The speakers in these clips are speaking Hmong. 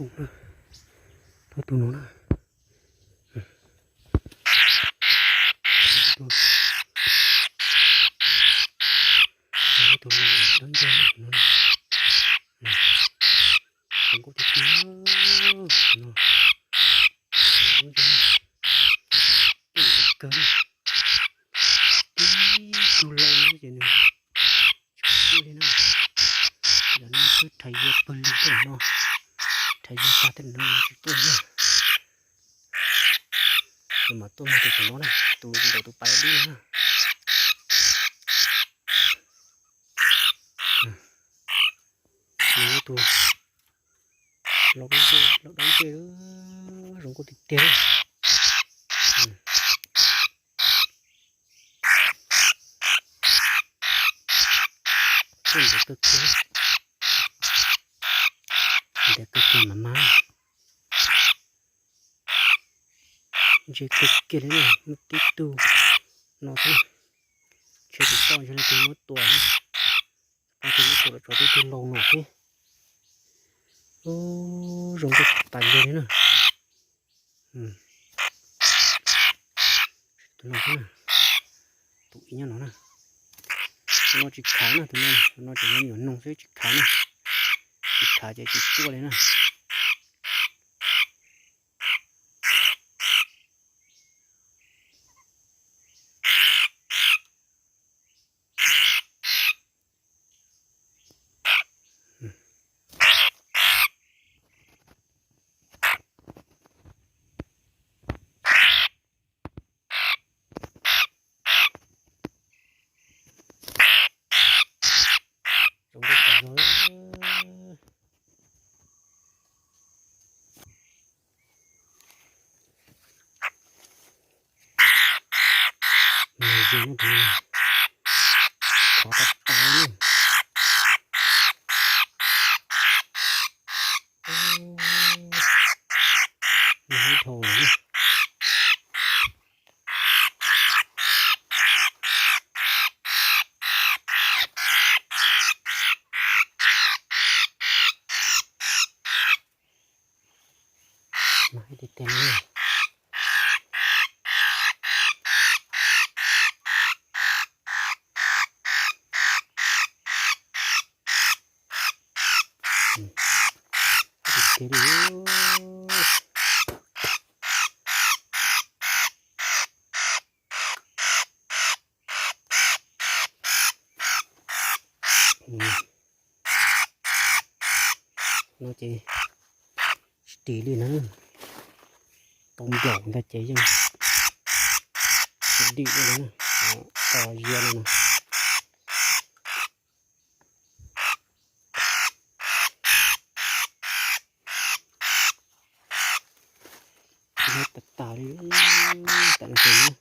Tus na, tus no na, tus, tus no dab ntse no, zoo nkauj tiag tiag no, ntse kawg li. Tib tug lau no ces nws tsis tuaj li na. Yog no twb rhais yag pawg lug tej no, rhais yag tag tej no tsis tuaj li na. Ces mam tuaj muag tus saum no na, tus ntawm tus pas dib no na. Nws tus lau dab ntse, lau dab ntse, zoo nkauj tiag tiag. Tuaj ntev kawg kiag, ntev kawg kiag mas mas. Ntse kawg kiag li na, muaj tib tug no xwb. Ntshe tus toj ntshe leej twg muab tua na. Leej twg muab tua los tso tib tug lau no xwb. Ub, zoo nkauj tas zog li na. Tus no xwb na, tus ib nyob no na. Tus no tsis khav na, tus no, tus no tseem me nyuam noog xwb tsis khav na. Tsis khav ces tsis tuaj li na. Zoo nkauj tas zog. Nws zoo no, khov tas tas li. Nws ib dhau lawm. Mas hais tiag tiag li. Tiag tiag li. No ces tsis dim li na. Tau nplaum ntag ces yeej tsis dim li na. Tos ziav no na. Nyob tas tas li, tam no ces nyob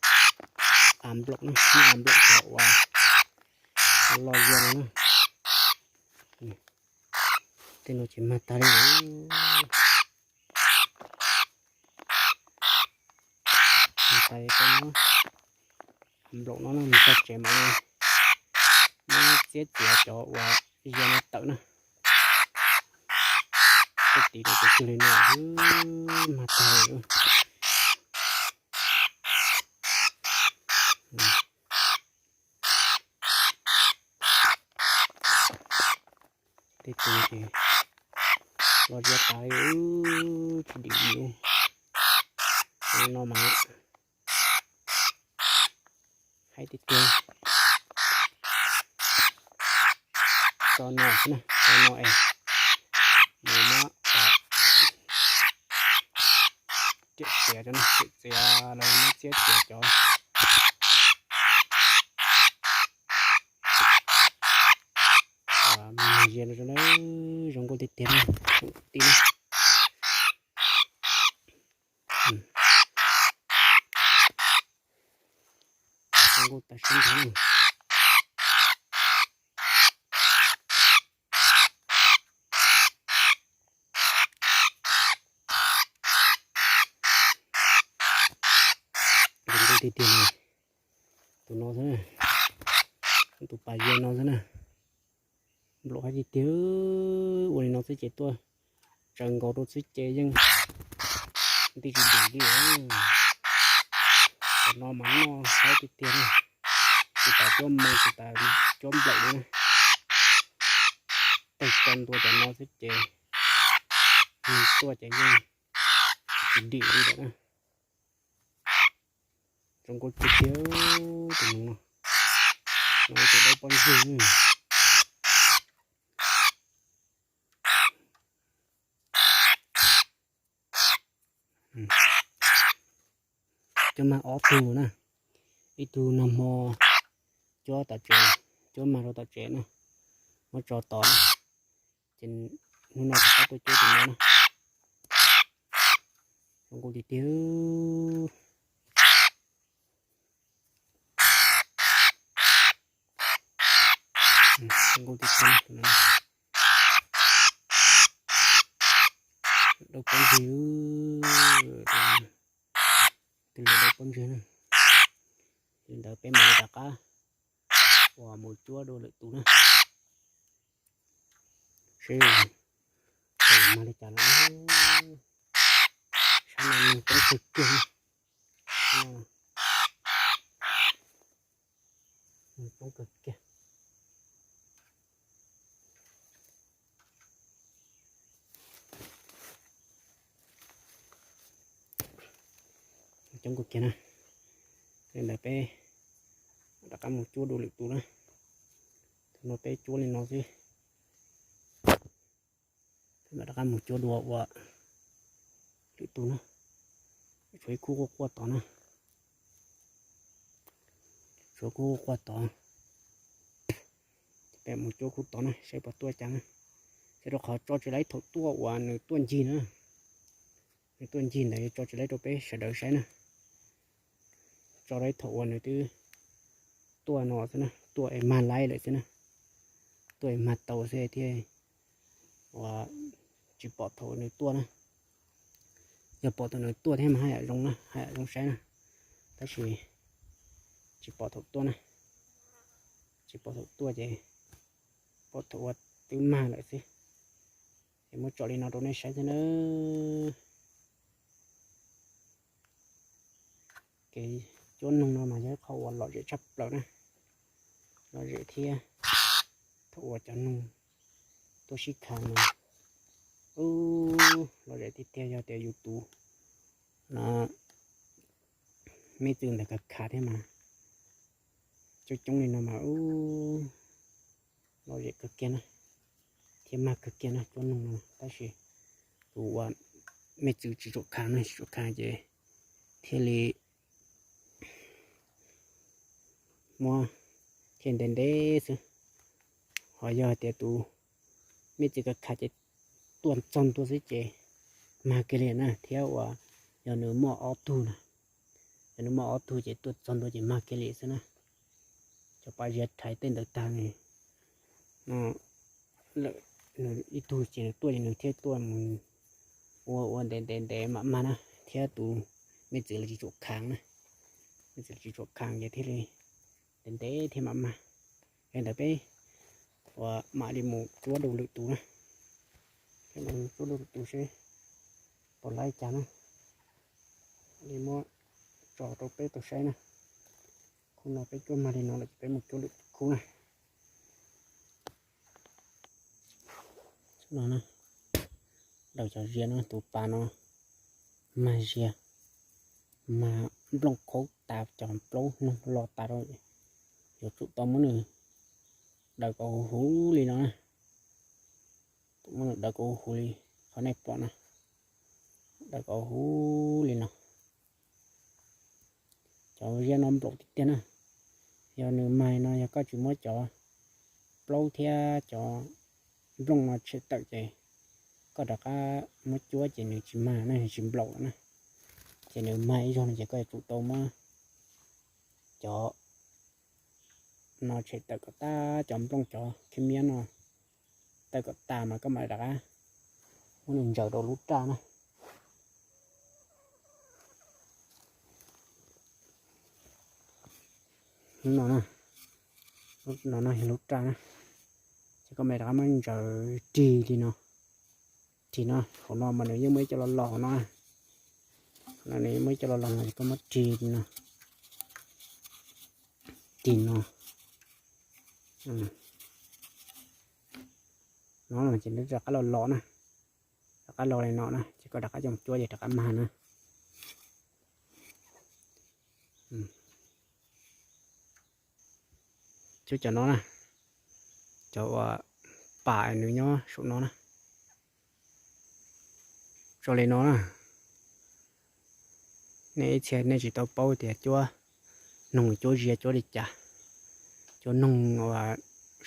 av nploum na, nyob av nploum cov uas los yog no na. Tej no ces mag tag li lawm. Mag tag li, tau muab av nploum no na, mus txog tsev mam li muab txiab txiav cov uas yog no tawm na. Tej tiv rau tus twg li no, mag tag li. Tej tus ces los ziav tas li, tsis dim li. No mas hais tiag tiag, tso no xwb na, tso no es mus muab riam txiav cov, riam txiav los muab txiab txiav cov. Mas nws ziav no zoo nkauj tiag tiag na, ti na. Zoo nkauj tas sab nrho na. Zoo nkauj tiag tiag na. Tus no xwb, tus pas yag no xwb na. Nplaum hais tiag tiag, ua li no xwb ces tuaj tsaws nkaus rau xwb ces yeej nti tsis dim li. Cov no mas noj haib tiag tiag li, tsis tas cuab moo tsis tas cuab nplaum li na. Tawg tau ntua cov no xwb ces nws tuaj ces yeej tsis dim li lawm na. Zoo nkauj tiag tiag tus noog no. No tus dawb pob ntseg. Cuab mag ob tug na, ib tug nag hmo cuab tom tsev, cuab mag rau tom tsev na, muab tso tod, ces hnub no kuv pab tuaj cuab tus no na. Zoo nkauj tiag tiag. Zoo nkauj tiag tiag. Dawb pob ntseg, tus no dawb pob ntseg na. Li ntawd peb mam li rov qab uas mus cuab dua lwm tus na. Seb mag li cas lawm. Sab no nws poob kawg kiag. Nws poob kawg kiag. Coob kawg kiag na. Li ntawd peb rov qab mus cuab dua lwm tus na. Tus no peb cuab li no xwb. Peb mam rov qab mus cuab dua ua lwm tus na. Tshuav ib khub quaj quaj tod na. Tshuav khub quaj quaj tod. Peb mus cuab khub tod na, saib puas tuaj cas na. Ces rau qhov tso tsis laib thaum tuaj uas nws tuaj ncig na. Nws tuaj ncig ntawd tso tsis laib rau peb sawv daws saib na. Tso laib thaum uas nws twb tuaj no xwb na, tuaj es mag laib lawm xwb na. Tuaj es mag tau xwb thiaj uas tsis pom thaum nws tuaj na. Yog pom thaum nws tuaj thiab mas haj yam zoo na, haj yam zoo saib na. Tab sis tsis pom thaum tuaj na. Tsis pom thaum tuaj ces pom thaum uas twb mag lawm xwb. Es muab tso li no rau nej saib thiab na. Kev cuab noog no mas yog ib qho uas lom zem tshaj plaws na. Lom zem thiab thaum uas cov noog tuaj sib khav mas, u, lom zem tiag tiag. Yog tias yus tus no me txwm ntawd khav khav thiab mas coob coob li no mas, u, lom zem kawg kiag na, thiab mag kawg kiag na cuab noog no. Tab sis tus uas me txwm tsis tshua khav na, tsis tshua khav ces thiaj li muab thiaj ntev ntev xwb. Ho yog hais tias tus me txwm khav khav ces tuaj txog ntua xwb ces mag kiag li na. Thiab uas yog nws muaj ob tug na, yog nws muaj ob tug ces tuaj txog ntua ces mag kiag li xwb na. Cov pas ziav rhais tej ntawd tag no, lawm nws ib tug ces nws tuaj ces nws thiaj tuaj mus ua ua ntev ntev ntev mam mag na. Thiab tus me txwm los tsis tshua khav na, me txwm tsis tshua khav ces thiaj li ntev ntev thiab mam mag. Yog li ntawd peb uas mam li mus cuab dua lwm tus na. Peb mam li mus cuab dua lwm tus seb puas laib cas na. Mam li muab tso rau peb tau saib na. Khub no peb cuab mag li no lawm ces peb mus cuab lwm khub na. No na, daws cov ziav no, tus pas no mag ziav, mag nplooj khaub tas, cov plaub noog los tas rau. Yuav tsum tau muab nws daws kom huv huv li no na. Muab nws daws kom huv huv li qhov nej pom no, daws kom huv huv li no. Cov ziab no nplaum tiag tiag na. Yog nws mag no, yog koj tsis muab cov plaub thiab cov nplooj no tshem tawm ces koj rov qab muab cuab ces nws tsis mag na, nws tsis nplaum lawm na. Ces nws mag ib zaug no ces koj yuav tsum tau muab cov no tshem tawm kom tas, cov nplooj cov khib miab no tawm kom tas mas koj mam rov qab muab nws ntsaws rau lub raj na. Lub no na, lub no no yog lub raj na, ces koj mam rov qab muab ntsaws rig li no. Rig no, hauv no mas nws yeej muaj ib co los los hauv no. Hauv no nws yeej muaj ib co los los no, koj muab rig no, rig no, no ces nws rov qab los los na, rov qab los li no na, ces koj rov qab coj cuab ces rov qab mag na. Cuab cov no na, cov uas pam nws nyob saum no na. Zoo li no na, nej ib txhia nej tsis tau paub tias cuab noog cuab ziab cuab li cas, cuab noog uas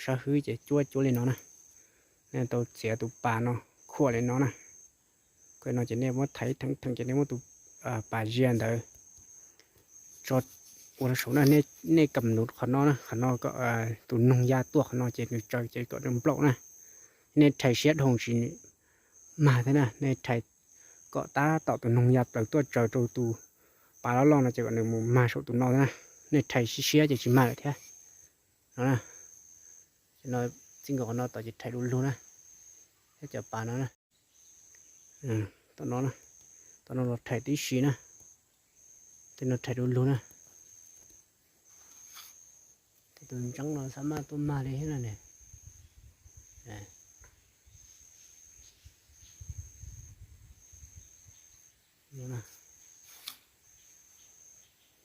sab hwb ces cuab cuab li no na. Nej tau txiav tus pas no khuam li no na, khuam no ces nej muab thaiv theem theem ces nej muab tus pas ziab ntawd tso ua rau saum na. Nej kam num qhov no na, qhov no tus noog ya tuaj qhov no ces nws tsaws ces kom nws nplaum na. Nej rhais siab dhau tsis mag thiab na, nej rhais kom tab tom tus noog ya plaws tuaj tsaws rau tus pas loj loj no ces kom nws mus mag saum tus no na. Nej rhais siab siab ces tsis mag lawm thiab. No na, no txij nkaus qhov no tom ces rhais du lug na, thiab cov pas no na. Tom no, tom no los rhais tib si na, tej no rhais du lug na. Tus ntseeb no xav maj tuaj mag li thiab no ne.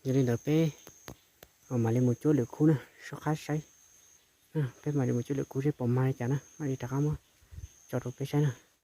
Yog li ntawd peb mam li mus cuab lwm khub na, soj qab saib. Peb mam li mus cuab lwm khub seb puas mag li cas na, mam li rov qab muab tso rau peb saib na.